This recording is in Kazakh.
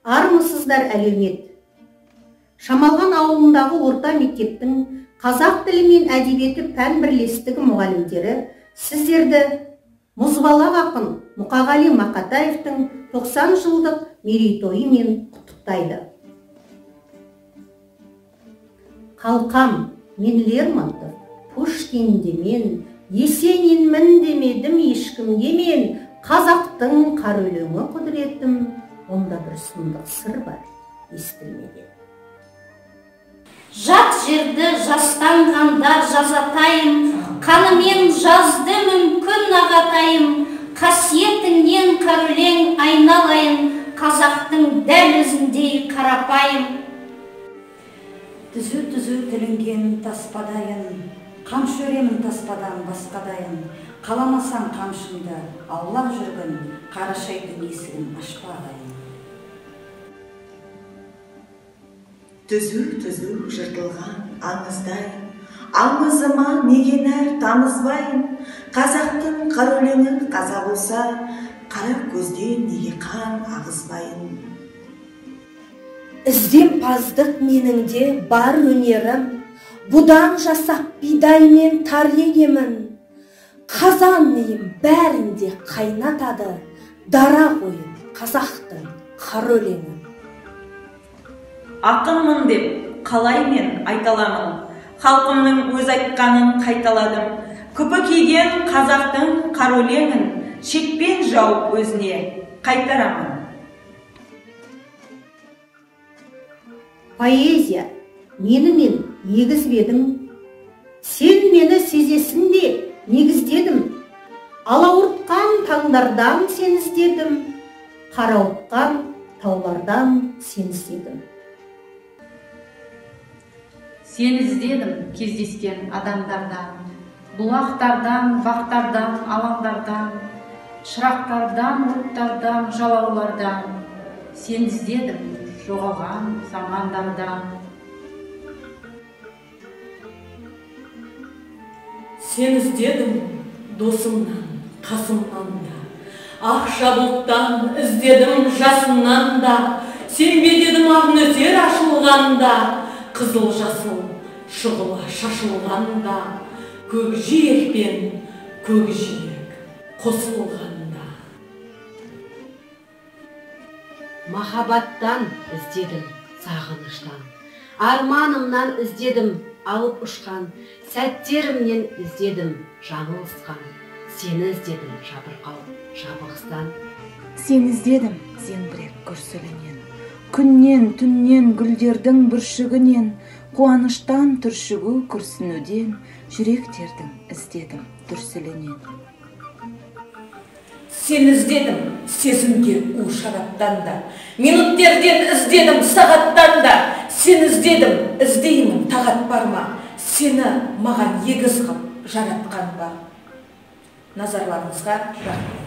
Армысыздар, әлеумет! Шамалған ауылындағы орта мектептің қазақ тілі мен әдебиеті пән бірлестігі мұғалімдері сіздерді мұзбалақ ақын Мұқағали Мақатаевтың 90 жылдық мерейтойымен құттықтайды. Қалқам, мен Лермонтов, Пушкин демен, Есенинмін демедім ешкімге мен, қазақтың қара өлеңі құдіретім, онда бір сұмдық сыр бар естілмеген. Жат жерді жастанғанда жазатайым, қанымен жазды мүмкін ағатайым, қасиетіңнен қара өлең айналайын, қазақтың дәл өзіндей қарапайым. Түзу-түзу тілінген таспадайын, қамшы өремін таспадан басқадайын, қаламасаң қамшымды, аулақ жүргін, қарашайдың есігін ашпағайын. Түзу-түзу жыртылған аңыздай, аңызыма неге нәр тамызбайын, қазақтың қара өлеңі қаза болса, қара көзден неге қан ағызбайын. Ізденпаздық менің де бар өнерім, бұдан жасап бидаймен тар егемін. Қазан миым бәрінде қайнатады, дара қойын қазақтың қара өлеңі. Ақынмын деп қалай мен айталамын, халқымның өз айтқанын қайталадым. Күпі киген қазақтың қара өлеңін шекпен жауып өзіне қайтарамын. Поэзия, мені мен егізбедің, сен мені сезесің де негіздедің. Алауыртқан таңдардан сен іздедім, қарауытқан таулардан сен іздедім. Сен іздедім кездескен адамдардан, бұлақтардан, бақтардан, алаңдардан, шырақтардан, оттардан, жалаулардан. Сен іздедім жоғалған замандардан. Сен іздедім досымнан, қасымнан да, ақша бұлттан іздедім жасымнан да, сенбе дедім ақ нөсер ашылғанда, қызыл жасыл шұғыла шашылғанда, көкжиек пен көкжиек қосылғанда. Махаббаттан іздедім сағыныштан, арманымнан іздедім алып ұшқан, сәттерімнен іздедім жаңылысқан, сені іздедім жабырқау жабығыстан. Сені іздедім зеңбірек күрсілінен, күннен, түннен, гүлдердің бүршігінен, қуаныштан түршігу күрсінуден, жүректердің іздедім дүрсілінен. Сені іздедім сезімге у шараптан да, минуттерден іздедім сағаттан да, сені іздедім, іздеймін тағат бар ма, сені маған егіз қып жаратқан ба. Назарларыңызға рахмет.